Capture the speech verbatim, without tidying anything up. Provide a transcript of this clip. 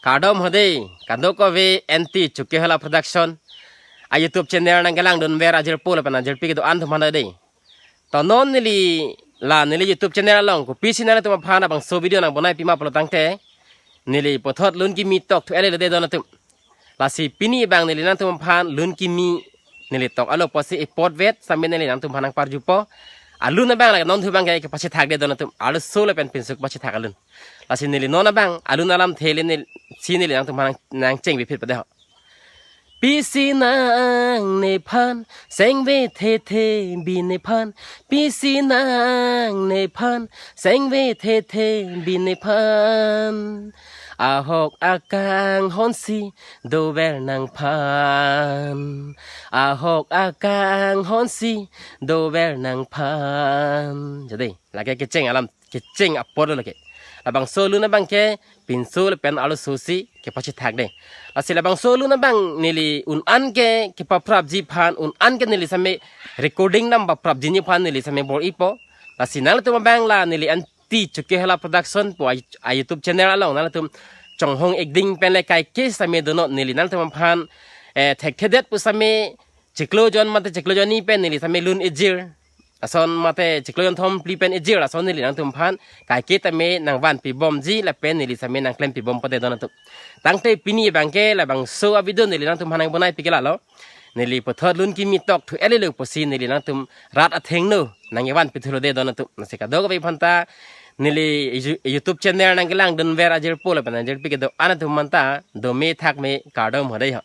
Kardom ho dei, kadokave anti Chuki Hela Production a YouTube channel nangkelangdun ver ajirpo lapen ajirpi kedo-an atum aphan dei. To non neli la neli YouTube channel along kopisi nangtum aphan labangso video nangbonai pima pulo tangte, neli puthot lun kimi tok thu ele dei don atum. Lasi pini abang neli nangtum aphan lun kimi neli tok alo pusi epot vet sitame neli nangtum aphan nangparjupo. Alun abang lake non thu abang ke kepachethak dei don atum. Arloso lapen pinso kepachethak alun. Lasi neli non abang alun alamthe le neli si neli nangtum aphan nang, nangchengbiphit pade ho. Pisi nangnephan, sengve thethe bi nephan, pisi nangnephan, sengve thethe bi nephan. Ahok akanghon si dover nangphan, ahok akanghon si dover nangphan. Jadi, lake kecheng alam, kecheng apor lo lake. Labangso alun abang ke pinso lapen arloso si kepachethak dei. Lasi labangso alun abang neli un-an ke kepaprapji aphan, un-an ke neli sitame recording nangpaprapji aphan neli sitame bor-ipo. Lasi nangtum abang la neli anti Chuki Hela Production pu a, a YouTube channel along nangtum chonghong ekding pen le kaike sitame dono, neli nangtum aphan, eh, thekthedet pu sitame chiklo jon mate chiklo jon ni pen neli sitame lun ejir. Lason mate chiklo jonthom phli pen ejir lason neli nangtum aphan kaike tame nangvanpibomji lapen neli sitame nangklempibom pade don atum. Tangte pini abang ke labangso avideo neli nangtum aphan nangbonai pike lalo. Neli puthot lun kimi tok thu ele lo pusi neli nangtum rat athengno nangvanpi thulo dei don atum. Lasi kadokave aphanta neli You-, YouTube channel nangkelangdun ver ajirpo lapen ajirpi kedo-an atum aphanta dome thakme, kardom ho dei ho.